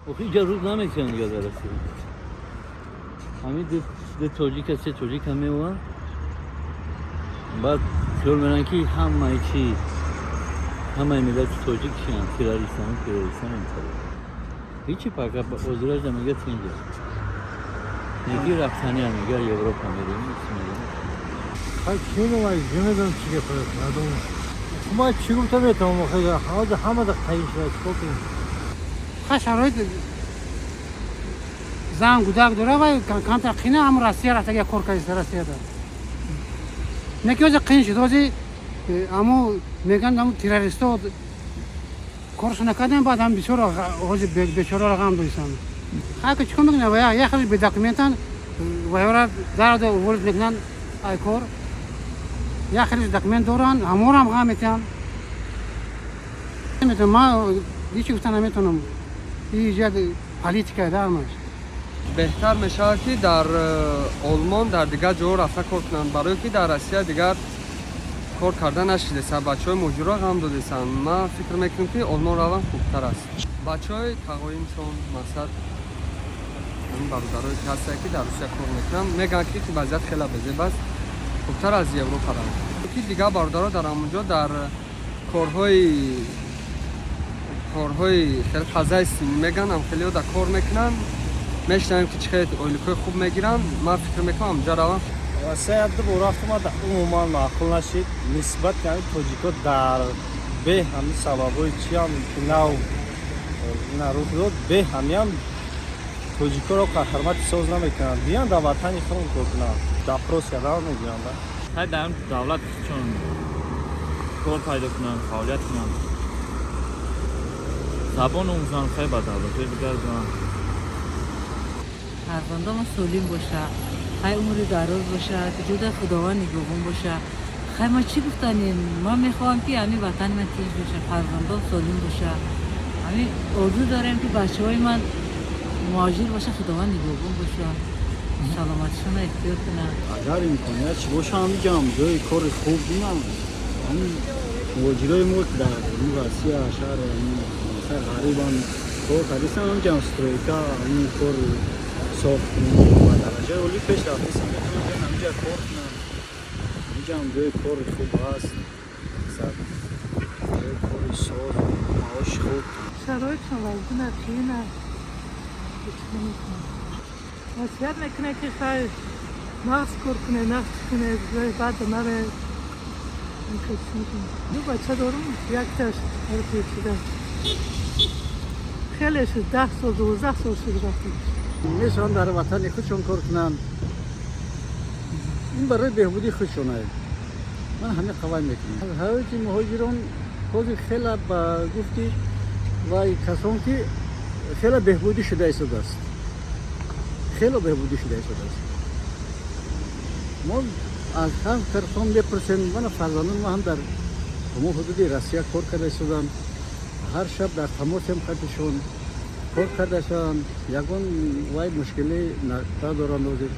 Охи инҷа рӯз наметиҳанд дига дар Россия. Ҳамин ду тоҷика, се тоҷика меоянд, баъд хиёл меранд, ки ҳамаи чи, ҳамаи миллати тоҷик чиянд, террористан, террористан. Ҳичи пока ҳозиражда мега тинҷа. Неки рафтания мега, Европа мерем, мерем. Хай, чӣ намедонам, чӣ гап мардум. Ма чӣ гуфта метавонам? Ҳозир ҳама да қайин шуда, чикор кунем? Ха, шароит, зан, гудак дора ва камтар қина. Ҳам Россия рафтага, кор кардиста Россияда. Не ки ҳозир қин шуд, ҳозир аму мегӯянд, аму террористо коршо накардем, баъд ҳам бисёр ҳозир бечораро ғам дорисанд. Ха, ки чикор мекунанд? Як хеле бедокументанд, вайора дарда уволить мекунанд ай кор. Як хеле документ доранд, ҳаморам ғам метиҳанд. Ма ҳеҷ гуфта наметавонам, як политика да ҳамаш. Беҳтар мешавад, ки дар Олмон, дар дигар ҷоҳо рафта кор кунанд, барое ки дар Россия дигар кор карда нашидесан. Бачаҳои муҳоҷирро ғам додесанд. Ман фикр мекунам, ки Олмон раван хубтар аст. Бачаҳои тағоимшон, мақсад, ҳамин бародарое ки ҳастанд, ки дар Русия кор мекунанд, мегӯянд, ки вазъият хеле безеб аст, хубтар аз Европа раванд, ки дигар бародаро дар ҳамонҷо дар корҳои хеле хозяйственный мегӯянд, ам хелео дар кор мекунанд. Мешунавем, ки чӣ хеле ойликҳои хуб мегиранд. Ман фикр мекунам, ҳамҷа равам. Россия ду бор рафтам, умуман маъқул нашид. Нисбат ҳамин тоҷико дар бе ҳамин сабабҳои чиам ки нав ина рух дод, бе ҳамиам тоҷикоро ҳурмати соз намекунанд. Биён, дар ватани худон кор кунанд. Допрос кардан мегӯянд. Ҳай, дар давлат чун кор пайдо кунанд, фаъолият кунанд, забон омӯзанд, хай, ба давлатҳои дигар биранд. Фарзандома солим боша, хай, умри дароз боша, ҷуда Худованд нигоҳбон боша. Хай, ма чӣ гуфтанем? Ман мехоҳам, ки ҳамин ватани ман тинҷ боша, фарзандом солим боша. Ҳамин орзу дорем, ки бачаҳои ман муҳоҷир боша, Худованд нигоҳбон боша, саломатишона эҳтиёт кунад. Агар имконият чи боша, ҳамиҷам ҷои кори хуб бинам. Ҳамин муҳоҷирои мо дар Россия, шаҳри ғарибан кор кардистан, ҳамиҷам стройка, ҳамин кори сохтмон ба дараҷаи олӣ пеш рафтистан, метавонанд биён, ҳамиҷа кор кунанд. Ҳамиҷам ҷои кори хуб ҳаст, ҷои кори соз, маоши хуб. Шароитшон вазгуна, қиина, ҳеч наметавонам. Насиҳат мекунем, ки хай, нағз кор кунед, нағз кунед, ҷои бад наре. Ду бача дорум, якташ шуда, хеле шуд, 10 сол, 12 сол шуд рафта. Мешаванд, дар ватани худшон кор кунанд. Ин барои беҳбудии худшон ае. Ман ҳамин қавай мекунам. Ҳаёти муҳоҷирон ҳозир хела, ба гуфти вай касон, ки хеле беҳбудӣ шуда истодааст, хеле беҳбудӣ шуда истодааст. Мо аз ҳар тарафон мепурсем. Мана, фарзандони мо ҳам дар ҳамон ҳудуди Россия кор карда истоданд. Ҳар шаб дар тамосем қатишон, кор карда шаванд, ягон вай мушкилӣ надоранд ҳозир.